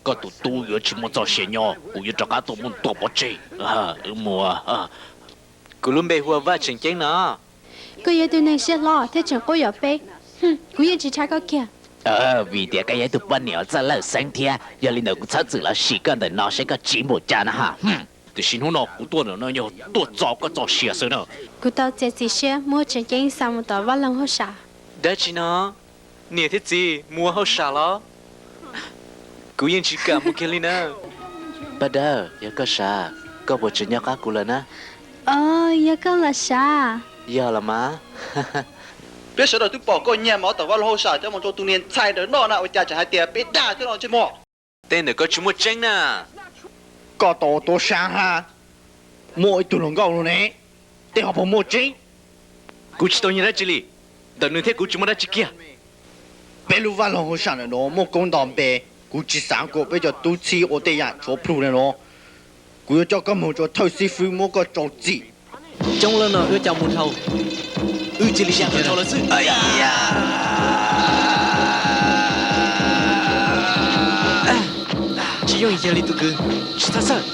Koj tus tub yuav tsis muaj txoj sia nyob, kuv yuav rov qab tuaj muab nws tua pov tseg. Wb mus. Kuv lub npe hu ua Vaj Tseem Ceeb no. Koj yog tus neeg siab hlob thiab tseem quab yuam peb. Kuv yeej tsis ntshai koj kiag. Vim tias koj yog ib tug poj niam uas txawj lawj xeeb thiab, yog li ntawd kuv txhob txwm los sim koj ntawm no seb koj tsiv npaum cas na ha. Tiam sis hnub no kuv tuaj ntawm no yog tuaj txo koj txoj sia xwb na. Kuv tau txiav txim siab muab Tseem Ceeb xa mus tom vaj loog hauj sam. Dab tsi no? Niam thiab txiv mus ua hauj sam los? Kuv yeej tsis kam mus kiag li na. Paj Dawb, yog koj sav, koj puas tseem nyob qab kuv lawm na? Os, yog koj los sav. Yog los mas. Peb sawv daws twb pom koj nyiag mov tom vaj loog hauj sam coj mus rau tus niag ntxhais ntawm no na, ua cas tseem hais tias peb dag thiab no ntsej muag? Tej ntawm koj tsis muaj tseeb na. Koj tau tuav sam hab, muaj ib tug hluas nkauj no ne, tej ho puas muaj tseeb? Kuv tsis tau nyiag dab tsi li, ntawm nws thiab kuv tsis muaj dab tsi kiag. Peb lub vaj loog hauj sam ntawm no muaj koob nto npe, kuv tsis xav kom peb cov tub txib ua tej yam tshuav plhu li no. Kuv yuav coj koj mus rau thawj xib fwb muab koj rau txim. Coob leej no wb coj mus dhau, wb cia li sib nrhiav rau lawv xwb. Tsis yooj yim kiag li tus kwv, tsis txhob txhawj.